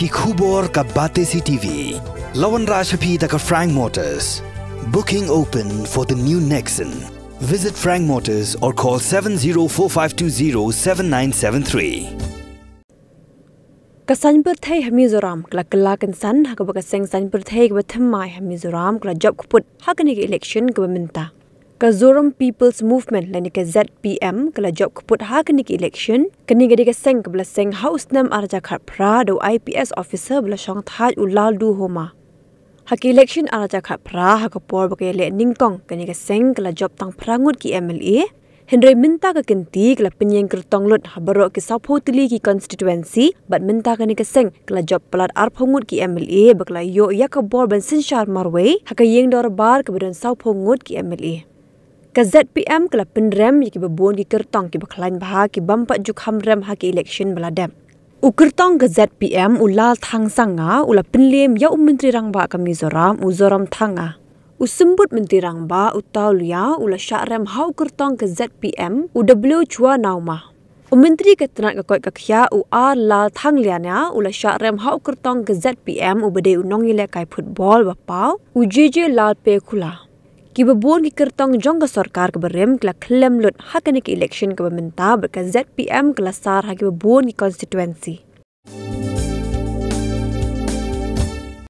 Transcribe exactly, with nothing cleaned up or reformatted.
Ki khubor ka Batesi T V. La wanrah sha phi da ka Frank Motors. Booking open for the new Nexon. Visit Frank Motors or call seven zero four five two zero seven nine seven three. Ka saiñ pyrthei ha Mizoram ka la kylla kynsan ha kaba ka seng saiñ pyrthei kaba thymmai ha Mizoram ka la jop kput ha kane ka election kaba mynta. Ka Zoram People's Movement lane ka Z P M ka la jop kput ha kane ka election. Kane ka dei ka seng kaba la seng ha u snem ar hajar khatphra da u I P S officer ba la shong thait u Lalduhoma. Ha ka election ar hajar khatphra ha ka por ba ka ïaleh nyngkong kane ka seng ka la jop tang phra ngut ki M L A. Hynrei mynta ka kynti ka la pynïeng kyrtong lut ha baroh ki sawphew tylli ki constituency bad mynta kane ka seng ka la jop palat arphew ngut ki M L A ba ka la ïoh ïa ka bor ban synshar marwei ha ka ïing dorbar kaba don sawphew ngut ki M L A. Ka Z P M ka la pynrem ïa kiba bun ki kyrtong kiba khlaiñ bha ki bym pat ju kham rem ha ki election ba la dep. U kyrtong ka Z P M u Lalthangsanga u la pynliem ïa u Myntri Rangbah ka Mizoram u Zoramthanga. U Symbud Myntri Rangbah u Tawlia u la shah rem ha u kyrtong ka Z P M u W Chwa Nauma. U Myntri ka tnat ka koit ka khiah u R Lalthangliana u la shah rem ha u kyrtong ka Z P M uba dei u nongïalehkai football ba paw u J J Lalpekhula. Kiba bun ki kyrtong jong ka sorkar kaba rim ki la khyllem lut ha kane ka election kaba mynta bad ka Z P M ka la sar ha kiba bun ki constituency.